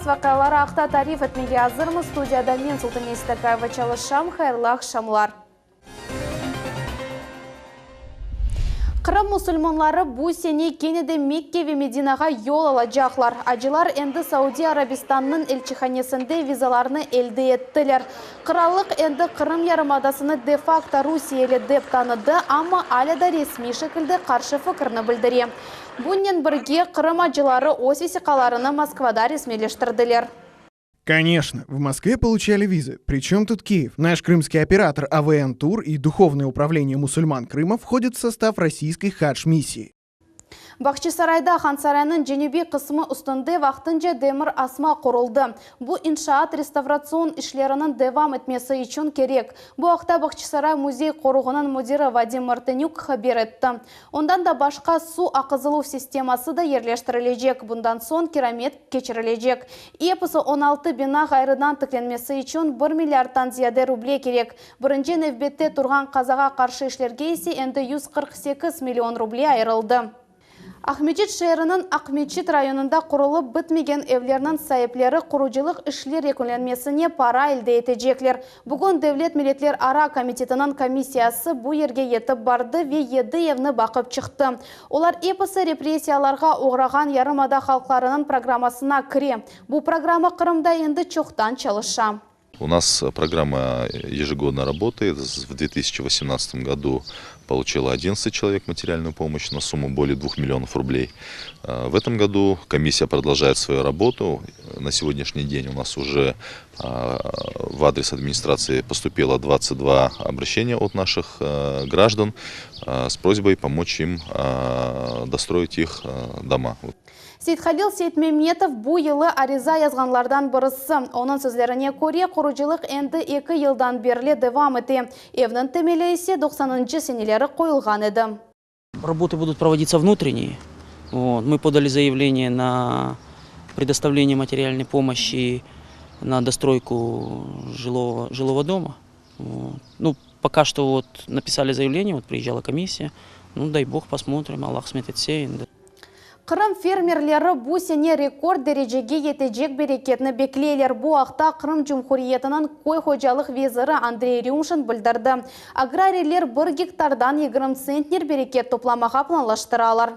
Esas vaqiaları aqta tarif etmege azırmız. Studiyada men, Sultane Seytakayeva, çalışam. Hayırlı aqşamlar! Qırım musulmanları bu sene kene de Mekke ve Medinağa yol alacaqlar. Acılar endi Saudiy Arabistannıñ elçihanesinde vizalarnı elde ettiler. Qırallıq endi Qırım yarımadasını de-fakto rusiyeli dep tanıdı, amma alâ da resmiy şekilde qarşı fikirni bildire. Bunnen birge, Qırım acıları öz vesiqalarını Moskvada resmiyleştirdiler. Конечно, в Москве получали визы. Причем тут Киев? Наш крымский оператор АВН Тур и Духовное управление мусульман Крыма входят в состав российской хадж-миссии. Bağçasarayda Hansaraynıñ cenübiy qısmı üstünde vaqtınca demir asma quruldı. Bu inşaat restavratsion işleriniñ devam etmesi içün kerek. Bu aqta Bağçasaray müzey-qoruğınıñ müdiri Vadim Martınük haber etti. Ondan da başqa suv aqızıluv sisteması da yerleştirilecek, bundan soñ kiramet keçirilecek. Episi 16 bina ğayrıdan tiklenmesi içün bir milliardtan ziyade ruble kerek. Birinci nevbette turğan qazağa qarşı işlerge ise endi 148 million ruble ayırıldı. Aqmescit şeeriniñ Aqmeçit rayonında qurulıp bitmegen evlerniñ saipleri qurucılıq işler yekünlenmesine para elde etecekler. Bugün Devlet milletlerara komitetiniñ komissiyası bu yerge yetip bardı ve yedi evni baqıp çıqtı. Olar episi repressiyalarğa oğrağan yarımada halqlarınıñ programmasına kire. Bu programma Qırımda endi çoqtan çalışa. У нас программа ежегодно работает. В 2018 году получила 11 человек материальную помощь на сумму более 2 миллионов рублей. В этом году комиссия продолжает свою работу. На сегодняшний день у нас уже в адрес администрации поступило 22 обращения от наших граждан с просьбой помочь им достроить их дома. Seythalil Seytmemetov bu yılı ariza yazğanlardan birisi. Onıñ sözlerine köre, qurucılıq endi eki yıldan berli devam ete. Evniñ temeli ise doqsanıncı seneleri qoyulğan edi. Работы будут проводиться внутренние. Вот. Мы подали заявление на предоставление материальной помощи на достройку жилого, жилого дома. Вот. Ну, пока что вот написали заявление, вот приезжала комиссия. Ну, дай бог, посмотрим, Allah qısmet etse endi. Qırım fermerleri bu sene rekord derecege yetecek bereketni bekleyler. Bu aqta Qırım Cumhuriyetiniñ köy hocalıq veziri Andrey Rümşin bildirdi. Agrariyler bir gektardan 20 tsentner bereket toplamağa planlaştıralar.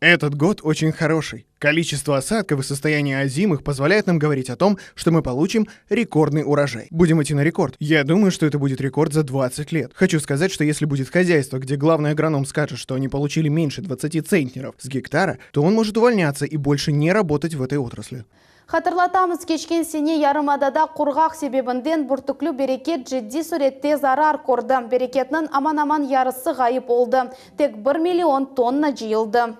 Этот год очень хороший. Количество осадков и состояние озимых позволяет нам говорить о том, что мы получим рекордный урожай. Будем идти на рекорд. Я думаю, что это будет рекорд за 20 лет. Хочу сказать, что если будет хозяйство, где главный агроном скажет, что они получили меньше 20 центнеров с гектара, то он может увольняться и больше не работать в этой отрасли. Hatırlatamız, keçken sene yarımadada qurğaq sebebinden bürtüklü bereket ciddiy sürette zarar kördi. Bereketniñ aman-aman yarısı ğayıp oldı. Tek bir million tonna cıyıldı.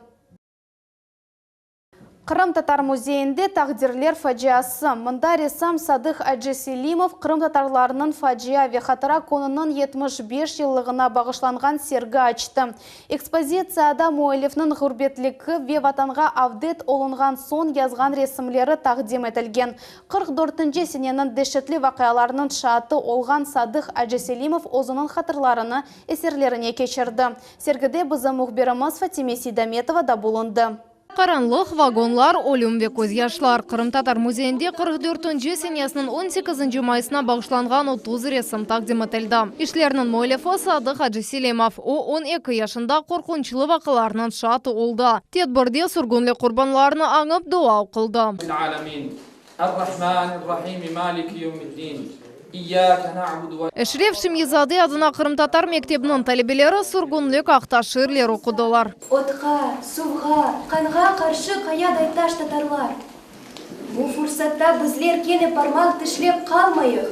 Qırımtatar müzeyinde Taqdirler faciası. Mında ressam Sadıh Aciselimov qırımtatarlarnıñ facia ve hatıra kününiñ 75 yıllığına bağışlanğan sergi açtı. Ekspozitsiyada müellifniñ ğurbetligi ve Vatanğa avdet olunğan soñ yazğan resimleri taqdim etilgen. 44-nci seneniñ deşetli vaqialarınıñ şaatı olğan Sadıh Aciselimov özüniñ hatırlarını eserlerine keçirdi. Sergide bizim mühbirimiz Fatime Seydametova da bulundı. Qaranlıq vagonlar, ölüm ve közyaşlar. Qırımtatar müzeyinde 44-nci senesiniñ 18-nci mayısına bağışlanğan 30 resim taqdim etildi. İşlerniñ müellifi Sadıh Aciselimov. O, 12 yaşında qorqunçlı vaqialarnıñ şaatı oldı. Tedbirde sürgünlik qurbanlarını añıp dua oquldı. Eşref Şemyi-zade adına qırımtatar mektebiniñ talebeleri sürgünlik aqta şiirler oqudılar. Otqa, suvğa, qanğa qarşı qayaday taş tatarlar. Bu fursatta bizler kene parmaq tişlep qalmayıq,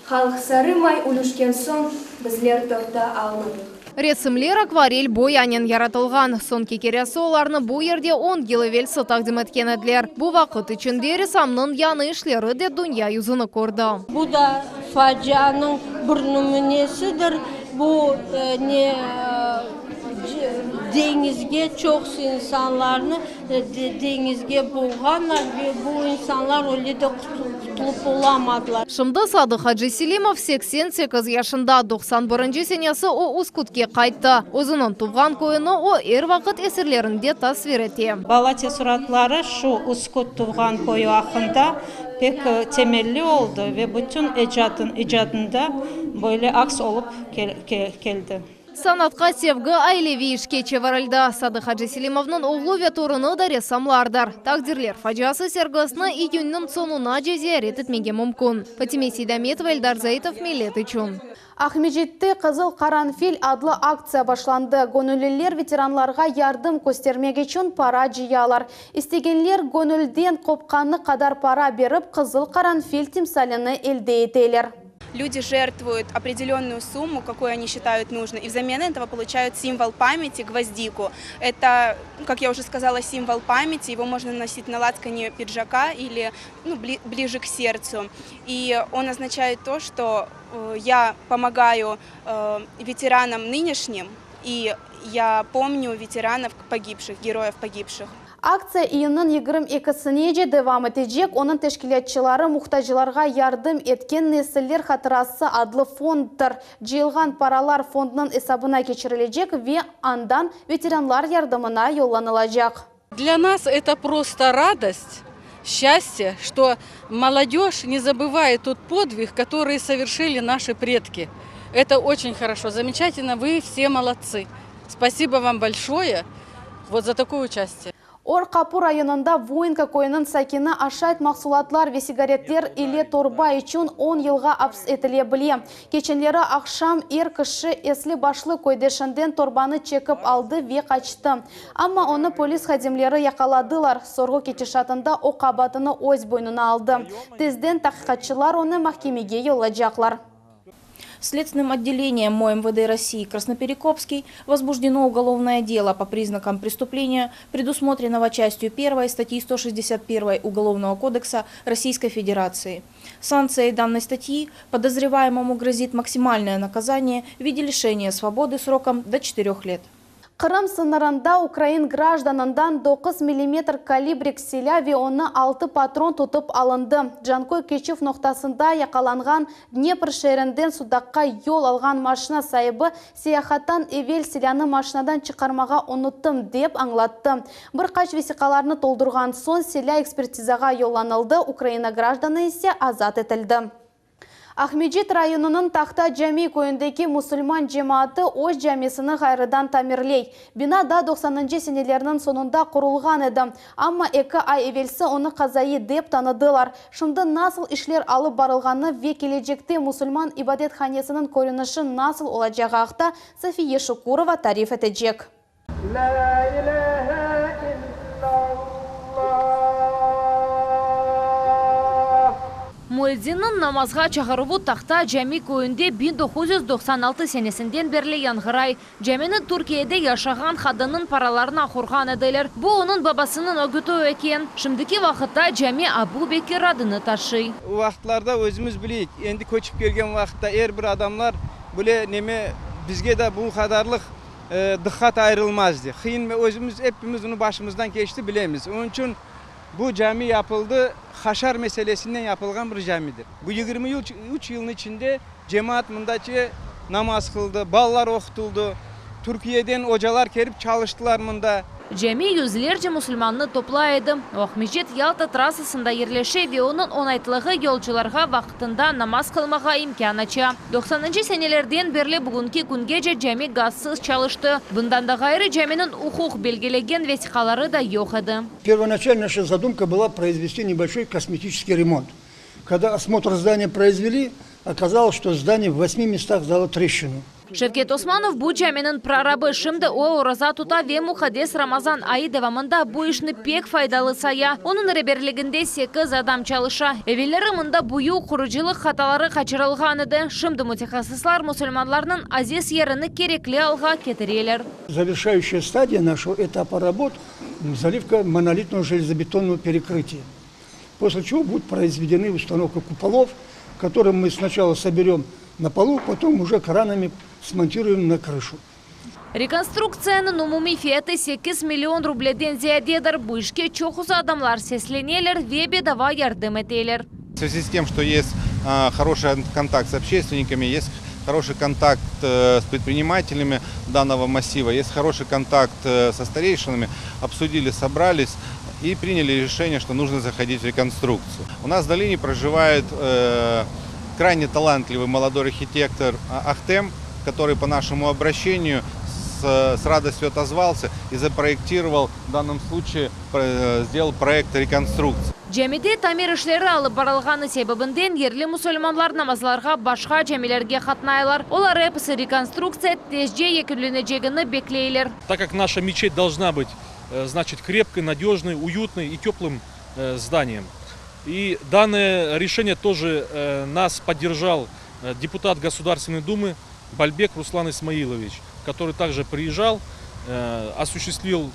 Halq sarı may ülüşken soñ bizler torta almadıq. Resimler akvarel boyanen yaratılğan. Soñki keresi olarnı bu yerde on yıl evelsi taqdim etken ediler. Bu vaqıt içinde ressamnıñ yañı işleri de dünya yüzüni kördi. Bu da facianıñ bir nümünesidir. Bu ne deñizge çoqusı insanlarnı deñizge boğğanlar ve bu insanlar öyle de qutuldı. Qutulıp olamadılar. Şimdi Sadıq Aciselimov 88 yaşında, 91-nci senesi o Üskütke qayttı. Özüniñ tuvğan köyüni o er vaqıt eserlerinde tasvir ete. Bala teessuratları şu Üsküt tuvğan köyü aqqında pek temelli oldı ve bütün icadında böyle aks olıp keldi. Sanatqa sevgi aileviy işke çevirildi. Sadıq Aciselimovnıñ oğlu ve torunı da ressamlardır. Taqdirler faciası sergisini iyünniñ soñunace ziyaret etmege mümkün. Fatime Seydametova, Eldar Zaitov, Millet içün. Aqmescitte Qızıl qaranfil adlı aktsiya başlandı. Göñülliler veteranlarğa yardım köstermek içün para cıyalar. İstegenler göñülden qopqanı qadar para berip, qızıl qaranfil timsalini elde eteler. Люди жертвуют определенную сумму, какую они считают нужной, и взамен этого получают символ памяти, гвоздику. Это, как я уже сказала, символ памяти, его можно носить на лацкане пиджака или ну, ближе к сердцу. И он означает то, что я помогаю ветеранам нынешним, и я помню ветеранов погибших, героев погибших. Aktsiya iyünniñ 22-sinece devam etecek. Onıñ teşkilâtçıları muhtaclarğa yardım etken Nesiller hatırası adlı fondtır. Cıyılğan paralar fondnıñ esabına keçirilecek ve andan veteranlar yardımına yollanılacaq. Для нас это просто радость, счастье, что молодежь не забывает тот подвиг, который совершили наши предки. Это очень хорошо, замечательно, вы все молодцы. Спасибо вам большое вот за такое участие. Or Qapu rayonında Voinka köyüniñ sakini aşayt mahsulatlar ve sigaretler ile torba içün 10 yılğa apis etile bile. Keçenleri aqşam er kişi esli-başlı köydeşinden torbanı çekip aldı ve qaçtı. Amma onı polis hadimleri yaqaladılar. Sorğu ketişatında o qabaatını öz boynuna aldı. Tezden taqiqatçılar onı mahkemege yollaycaqlar. Следственным отделением МОМВД России Красноперекопский возбуждено уголовное дело по признакам преступления, предусмотренного частью 1 статьи 161 Уголовного кодекса Российской Федерации. Санкцией данной статьи подозреваемому грозит максимальное наказание в виде лишения свободы сроком до 4 лет. Qırım sıñırında ukrain grajdanından 9 millimetr kalibrik silâ ve 16 patron tutıp alındı. Canköy keçüv noqtasında yaqalanğan Dnepr şeerinden Sudaqqa yol alğan maşina saibi seyahattan evel silânı maşinadan çıqarmağa unuttım, dep añlattı. Bir qaç vesiqalarnı toldurğan soñ silâ ekspertizağa yollanıldı, Ukraina grajdanı ise azat etildi. Aqmescit rayonınıñ Tahta Cami köyündeki musulman cemaatı öz camisini ğayrıdan tamirley. Bina da 90-ncı senelerniñ soñunda qurulğan edi. Amma eki ay evelsi onı qazaiy dep tanıdılar. Şimdi nasıl işler alıp barılğanı ve kelecekte musulman ibadethanesiniñ körünişi nasıl olacağı aqta Safiye Şukurova tarif etecek. Lâ ilâhe illâllah. Müezzinniñ namazğa çağıruvı Tahta Cami köyünde 1996 senesinden berli yañğıray. Camini Türkiyede yaşağan qadınnıñ paralarına qurğan ediler. Bu onıñ babasınıñ ögüti eken. Şimdiki vaqıtta cami Abu Bekir adını taşıy. O vaqıtlarda özümiz bileyik, endi köçip kelgen vaqıtta er bir adamlar bile neme bizge de bu qadarlıq dıqqat ayırılmazdı. Qıyın özümiz epimiz bunı başımızdan keçti bilemiz. Onıñ içün bu cami yapıldı, haşar meselesinden yapılğan bir camidir. Bu 23 yılnıñ içinde cemaat mındace namaz qıldı, balalar oqutıldı, Türkiyeden ocalar kelip çalıştılar mında. Cami yüzlerce musulmannı toplay edi. O Aqmescit-Yalta trassasında yerleşe ve onıñ oñaytlığı yolcularğa vaqtında namaz qılmağa imkân aça. Doqsanıncı senelerden berli bugünki küngece cami gazsız çalıştı. Bundan da ğayrı, caminiñ uquq belgilegen vesiqaları da yoq edi. Первоначально наша задумка была произвести небольшой косметический ремонт. Когда осмотр здания произвели, оказалось, что здание в восьми местах дало трещину. Şevket Osmanov bu caminiñ prorabı. Şimdi o oraza tuta ve muqaddes Ramazan ayı devamında bu işni pek faydalı saya. Onıñ reberliginde sekiz adam çalışa. Evelleri mında büyük qurucılıq hataları qaçırılğan edi. Şimdi mütehassıslar musulmanlarnıñ aziz yerini kerekli alğa ketireler. Завершающая стадия нашего этапа работ – заливка монолитного железобетонного перекрытия. После чего будет произведены установка куполов, которые мы сначала соберем на полу, потом уже кранами смонтируем на крышу. Rekonstruktsiyanıñ umumiy fiyatı 8 million rubleden ziyadedir. Bu işke çoqusı adamlar sesleneler ve bedava yardım eteler. В связи с тем, что есть хороший контакт с общественниками, есть хороший контакт с предпринимателями данного массива, есть хороший контакт со старейшинами, обсудили, собрались и приняли решение, что нужно заходить в реконструкцию. У нас в долине проживает крайне талантливый молодой архитектор Ахтем, который по нашему обращению с, с радостью отозвался и запроектировал, в данном случае сделал проект реконструкции. Camide tamir işleri alıp barılğanı sebebinden yerli musulmanlar namazlarğa başqa camilerge qatnaylar. Olar episi rekonstruktsiya tezce yekünlenecegini bekleyler. Так как наша мечеть должна быть, значит, крепкой, надежной, уютной и теплым зданием. И данное решение тоже нас поддержал депутат Государственной Думы Бальбек Руслан Исмаилович, который также приезжал, осуществил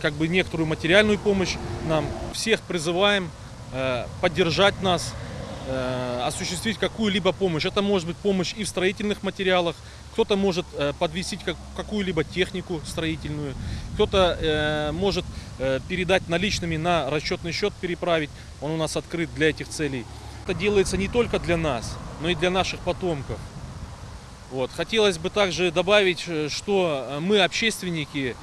как бы некоторую материальную помощь нам. Всех призываем поддержать нас, осуществить какую-либо помощь. Это может быть помощь и в строительных материалах, кто-то может подвесить какую-либо технику строительную, кто-то может передать наличными на расчетный счет, переправить, он у нас открыт для этих целей. Это делается не только для нас, но и для наших потомков. Вот. Хотелось бы также добавить, что мы, общественники,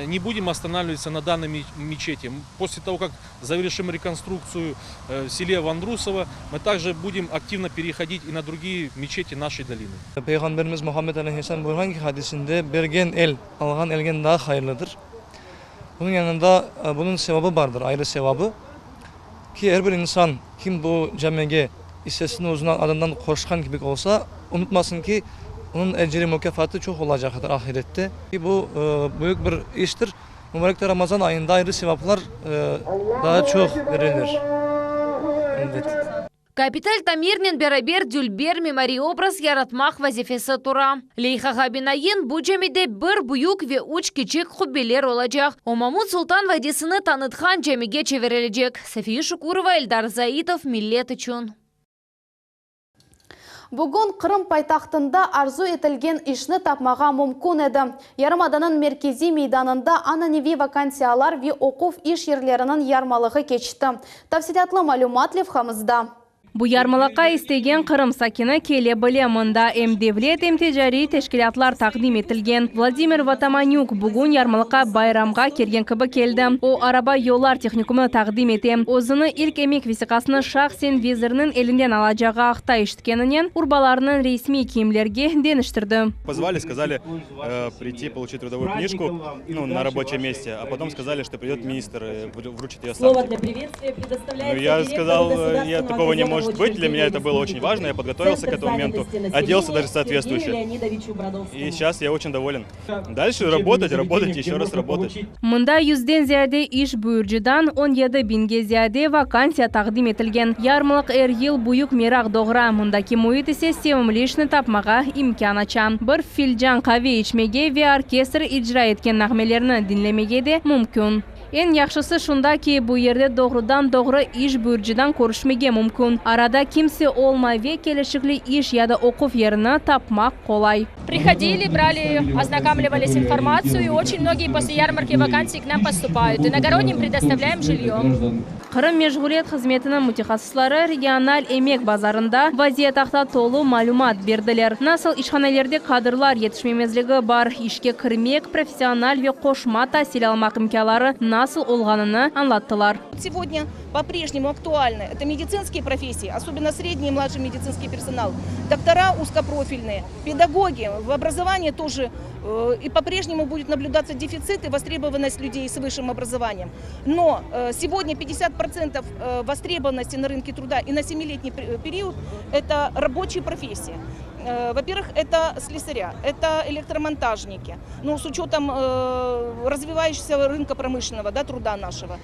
не будем останавливаться на данной мечети. После того, как завершим реконструкцию в селе Вандрусово, мы также будем активно переходить и на другие мечети нашей долины. Peyğamberimiz Muhammed aleyhisselam buyurğan ki hadisinde, Bergen el, alğan elden daa hayırlıdır. Bunıñ yanında bunıñ sevabı bardır, ayrı sevabı, ki er bir insan, kim bu camige issesini özüniñ adından qoşqan kibik olsa, unutmasın ki, onıñ ecri, mukâfatı çoq olacaqtır ahirette. Bu büyük bir iştir. Mübarek Ramazan ayında ayrı sevaplar daa çoq berilir, elbet. Kapital tamirnen beraber dülber mimariy obraz yaratmaq vazifesi tura. Leyhağa binaen, bu camide bir büyük ve üç kiçik qubbeler olacaq. O, Mamut Sultan vadiysini tanıtqan camige çevirilecek. Safiye Şukurova, Eldar Zaitov, Millet içün. Bugün Qırım paytahtında arzu etilgen işni tapmağa mümkün edi. Yarımadanıñ merkeziy meydanında ananeviy vakansiyalar ve oquv iş yerleriniñ yarmalığı keçti. Tafsilâtlı malümat levhamızda. Bu yarmalıqqa istegen Qırım sakini kele bile. Mında em devlet, em ticariy teşkilâtlar taqdim etilgen. Vladimir Vatamanük bugün yarmalıqqa bayramğa kelgen kibi keldi. O, araba yollar tehnikumını taqdim ete. Özüni ilk emek vesiqasını şahsen vezirniñ elinden alacağı aqta eşitkeninen, urbalarını resmiy kiyimlerge deñiştirdi. Позвали, сказали прийти получить трудовую книжку, ну, на рабочем месте, а потом сказали, что придет министр, вручит ее сам. Слово для приветствия Ну, я сказал, нет, такого не может быть, для меня это было очень важно, я подготовился к этому моменту, оделся даже соответствующе. И сейчас я очень доволен. Дальше работать, работать, еще раз работать. Mında yüzden ziyade iş buyurıcıdan 17 biñge ziyade vakansiya taqdim etilgen. Yarmalıq er yıl büyük meraq doğura, mındaki müit ise sevimli işni tapmağa imkân aça. Bir filcan qave içmege ve orkestr icra etken nağmelerni diñlemege de mümkün. Eñ yahşısı şunda ki, bu yerde doğrudan-doğru iş buyurıcıdan körüşmege mümkün. Arada kimse olmay ve kelişikli iş ya da oquv yerini tapmaq qolay. Приходили, брали, ознакомливались информацию, и очень многие после ярмарки вакансий к нам поступают. Иногородним предоставляем жилье. Qırım meşğuliyet hızmetiniñ mütehassısları regional emek bazarında vaziyet aqta tolu malümat berdiler. Nasıl işhanelerde kadrlar yetişmemezligi bar, işke kirmek, professional ve qoşma tasil almaq imkânları nasıl olğanını añlattılar. Сегодня по-прежнему актуальны это медицинские профессии, особенно средний и младший медицинский персонал, доктора узкопрофильные, педагоги. В образовании тоже и по-прежнему будет наблюдаться дефицит и востребованность людей с высшим образованием. Но сегодня 50% востребованности на рынке труда и на 7-летний период – это рабочие профессии. Во-первых, это слесаря, это электромонтажники, ну, с учетом развивающегося рынка промышленного, да, труда нашего.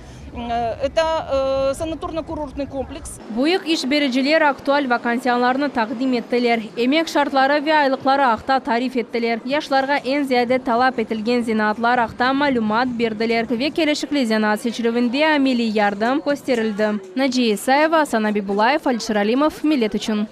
Это санаторно-курортный комплекс. Büyük iş bericiler aktual vakansiyalarnı taqdim ettiler. Emek şartları ve aylıqları aqta tarif ettiler. Yaşlarğa eñ ziyade talap etilgen zenaatlar aqta malümat berdiler ve kelişikli zenaat seçilüvinde ameliy yardım kösterildi. Naciye İsayeva, Asan Abibulayev, Alişer Alimov, Millet içün.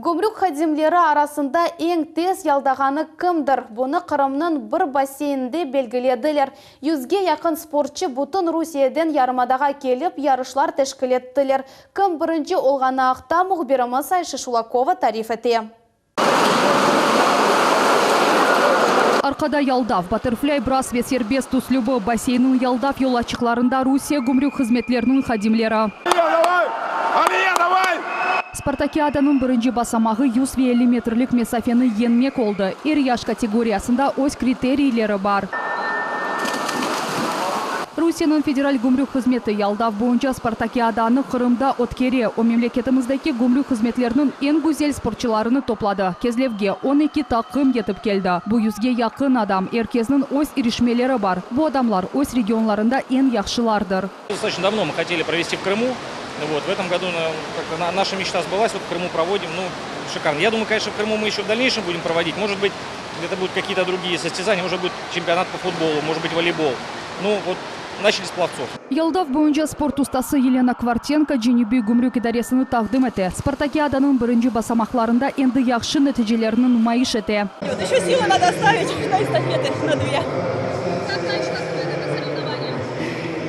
Gümrük hadimleri arasında eñ tez yaldağanı kimdir? Bunı Qırımnıñ bir basseyninde belgilediler. Yüzge yaqın sportçı bütün Rusiyeden yarımadağa kelip, yarışlar teşkil ettiler. Kim birinci olğanı aqta mühbirimiz Ayşe Şulakova tarif ete. Arqada yaldav, batterflây bras ve serbest üslübi, basseynniñ yaldav yolaçıqlarında Rusiye gümrük hızmetleriniñ hadimleri. Spartakiadanıñ birinci basamağı 150 metrlik mesafeni yeñmek oldı. Er yaş kategoriyasında öz kriteriyleri bar. Rusiyeniñ Federal gümrük hızmeti yaldav boyunca Spartakiadanı Qırımda ötkere. O, memleketimizdeki gümrük hızmetleriniñ eñ güzel sportçılarını topladı. Kezlevge 12 taqım yetip keldi. Bu yüzge yaqın adam. Er kesniñ öz irişmeleri bar. Bu adamlar öz regionlarında eñ yahşılardır. Достаточно давно мы хотели провести в Крыму. Вот, в этом году как-то наша мечта сбылась, вот в Крыму проводим, ну, шикарно. Я думаю, конечно, в Крыму мы еще в дальнейшем будем проводить. Может быть, это будут какие-то другие состязания, может быть, чемпионат по футболу, может быть, волейбол. Ну, вот, начали с пловцов. Yaldav boyunca sport ustası Yelena Kvartenko Cenübiy gümrük idaresini taqdim ete. Spartakiadanıñ birinci basamaqlarında endi yahşı neticelerni numayış ete. Еще силы надо оставить на эстафеты, на две.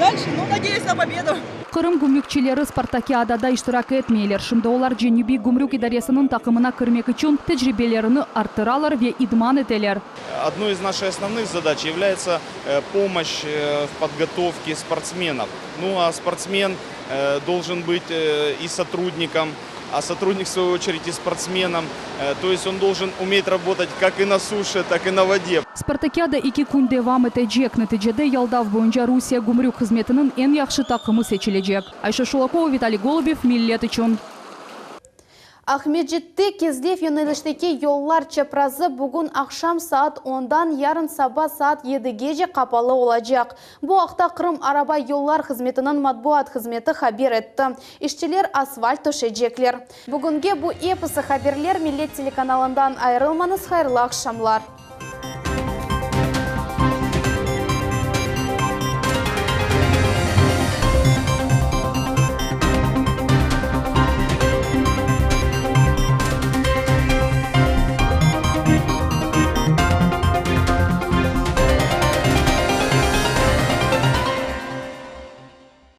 Дальше, ну, надеюсь на победу. Qırım gümrükçileri Spartakiadada iştirak etmeyler. Şimdi olar Cenübiy gümrük idaresiniñ taqımına kirmek içün tecribelerini arttıralar ve idman eteler. Одной из наших основных задач является помощь в подготовке спортсменов. Ну а спортсмен должен быть и сотрудником, а сотрудник, в свою очередь, и спортсменом. То есть он должен уметь работать как и на суше, так и на воде. Spartakiada eki kün devam etecek. Neticede yaldav boyunca Rusiye gümrük hızmetiniñ eñ yahşı taqımı seçilecek. Ayşe Şulakova, Vitaliy Golubev, Millet içün. Aqmescitte Kezlev yönelişteki yollar çaprazı bugün aqşam saat ondan yarın saba saat yedigece qapalı olacaq. Bu aqta Qırım araba yollar hızmetiniñ matbuat hızmeti haber etti. İşçiler asfalt töşecekler. Bugünge bu episi haberler, Millet telekanalından ayırılmañız, hayırlı aqşamlar.